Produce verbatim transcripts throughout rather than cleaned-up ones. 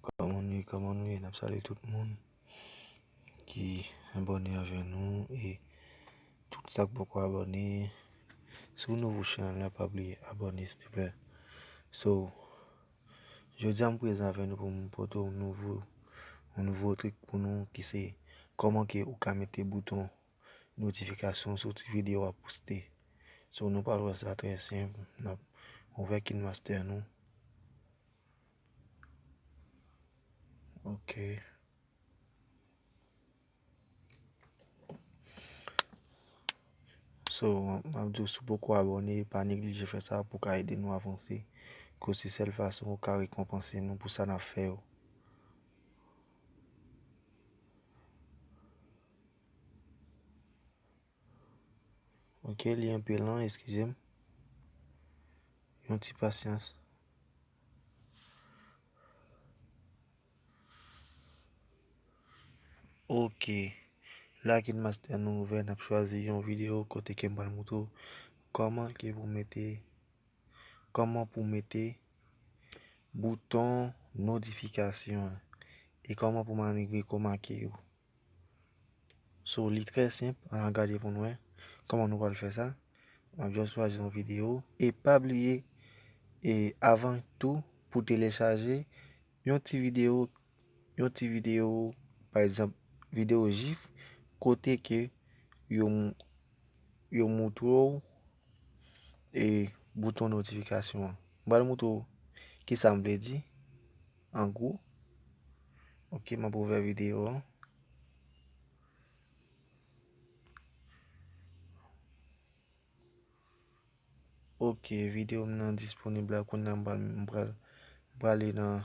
Kòman nou ye, kòman nou ye? N ap salye tout moun ki abòne avè nou e tout sa k poko abòne. Si w nouvo chanèl la, pa bliye abòne, silteplè. So, jodi a m prezan avè nou pou m pote yon nouvo, yon nouvo trik pou nou ki se kòman ke ou ka mete bouton notifikasyon sou ti videyo w ap poste. So, nou pral wè sa trè senp. N ap ouvè KineMaster nou. Ok. So, m ap di w, si w poko abòne, pa neglije fè sa pou w ka ede nou avanse. Kou se sèl fason ou ka rekonpanse nou pou sa n ap fè yo. Ok, li enpe lan, eskize m. Yon ti pasyans. Ok. La KineMaster nou ouvè, n ap chwazi yon videyo kote ke m pral moutre w kòman ke pou mete, kòman pou mete bouton notifikasyon an e kòman pou m rive kòmake yo. So, li trè senp, ann al gade pou n wè kòman nou pral fè sa. M ap just chwazi yon videyo. E pa bliye, e avan tou, pou telechaje yon ti videyo, yon ti videyo, pa egzanp, videyo jif, kote ke yo, yo moutre w, e, bouton notifikasyon an. M pral moutre w kisa m vle di, an gwo. Ok, m ap ouvè videyo an. Ok, videyo m nan disponib la kounye a, m pral, m pral, m prale nan,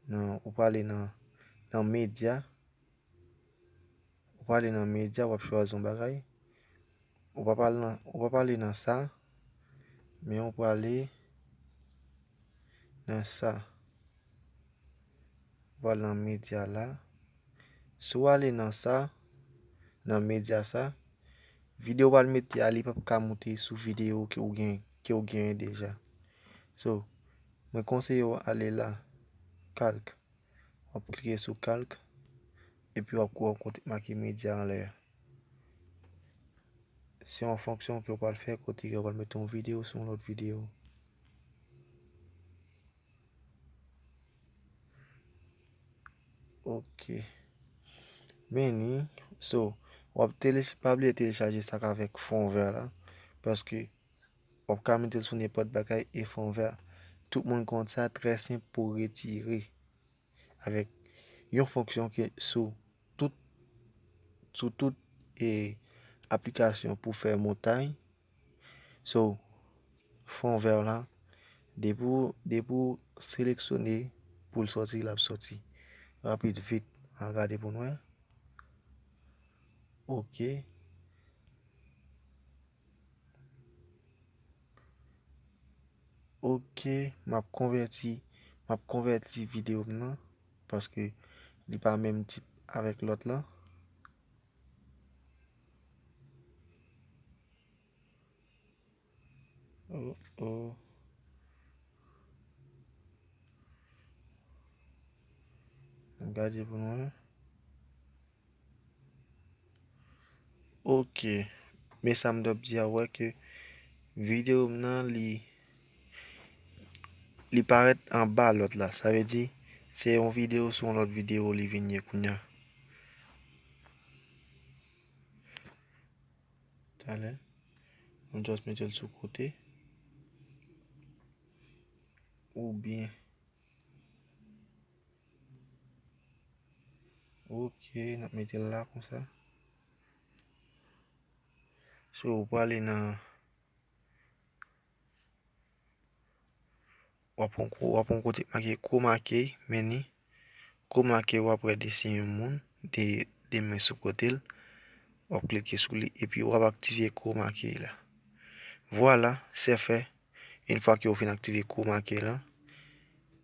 nan, ou prale nan, nan medya. Ou prale nan medya, w ap chwazi yon bagay. Ou pa prale nan, ou pa prale nan sa, men ou prale nan sa. Ou prale nan medya la. Si w ale nan sa, nan medya sa, videyo w pral mete a, li p ap ka moute sou videyo ke w gen, ke w genyen deja. So, mwen konseye w ale la, kalk. W ap klike sou kalk, epi w ap wè yon kote k make medya anlè a. Se yon fonksyon ke w pral fè kote ke w pral mete yon videyo sou yon lòt videyo. Ok. Men ni, so, w ap tele-, pa bliye telechaje sa k avèk fon vè la, paske w ap ka mete l sou nenpòt bagay e fon vè. Tout moun konn sa, trè senp pou retire avèk yon fonksyon ke sou tout, sou tout, e, aplikasyon pou fè montay. So, fon vè la, depi w, depi w seleksyone pou l sòti, l ap sòti. Rapid, vit, ann gade pou n wè. Ok. Ok, m ap konvèti, m ap konvèti videyo m nan, paske li pa menm tip avèk lòt lan. Oh, oh. N ap gade pou nou wè. Ok. Men sa m t ap di a, ou wè ke videyo m nan, li, li parèt anba lòt la. Sa vle di, se yon videyo sou yon lòt videyo li vin ye kounye a. Talè. Nou just mete l sou kote. Oubyen. Ok, n ap mete l la konsa. So, ou prale nan, w ap pran ko-, w ap pran kote k make chroma key, men ni chroma key, w ap wè desen yon moun, de, de men sou kote l. W ap klike sou li, epi w ap aktive chroma key la. Vwala, se fè. Yon fwa ke w fin aktive chroma key la,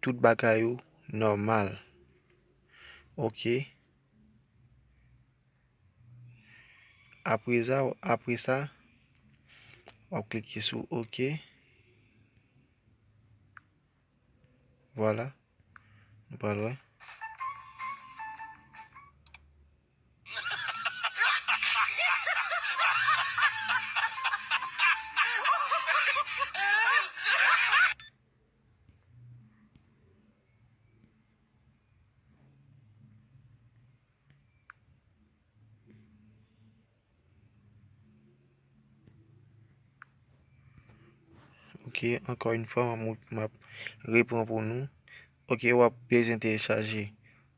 tout bagay ou nòmal. Ok. Apre sa, apre sa, w ap klike sou ok. Vwala. Nou pral wè. Ok, ankò yon fwa, m ap, m ap repran pou nou. Ok, w ap bezwen telechaje,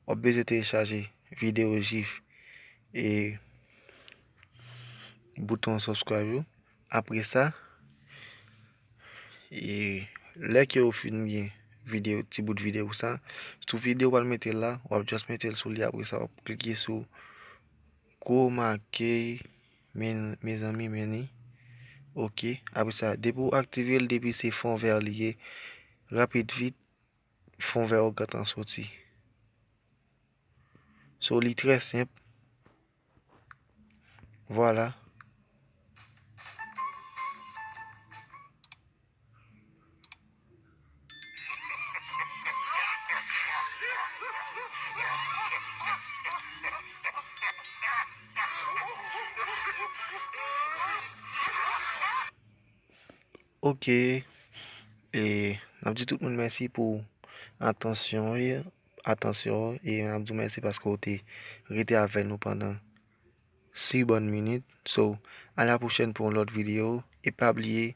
w ap bezwen telechaje videyo jif e bouton subscribe yo. Apre sa, e lè ke w fin gen videyo, ti bout videyo sa, sou videyo w pral mete la, w ap just mete l sou li, apre sa w ap klike sou chroma key, men, mezanmi, men li. Ok, apre sa, depi w aktive l, depi se fon vè li ye, rapid vit, fon vè w gentan soti. So, li trè senp. Vwala. Ok. E n ap di tout moun mèsi pou atansyon, atansyon, e n ap di w mèsi paske w te rete avè nou pandan sis bòn minit. So, a la pwochèn pou yon lòt videyo. E pa bliye,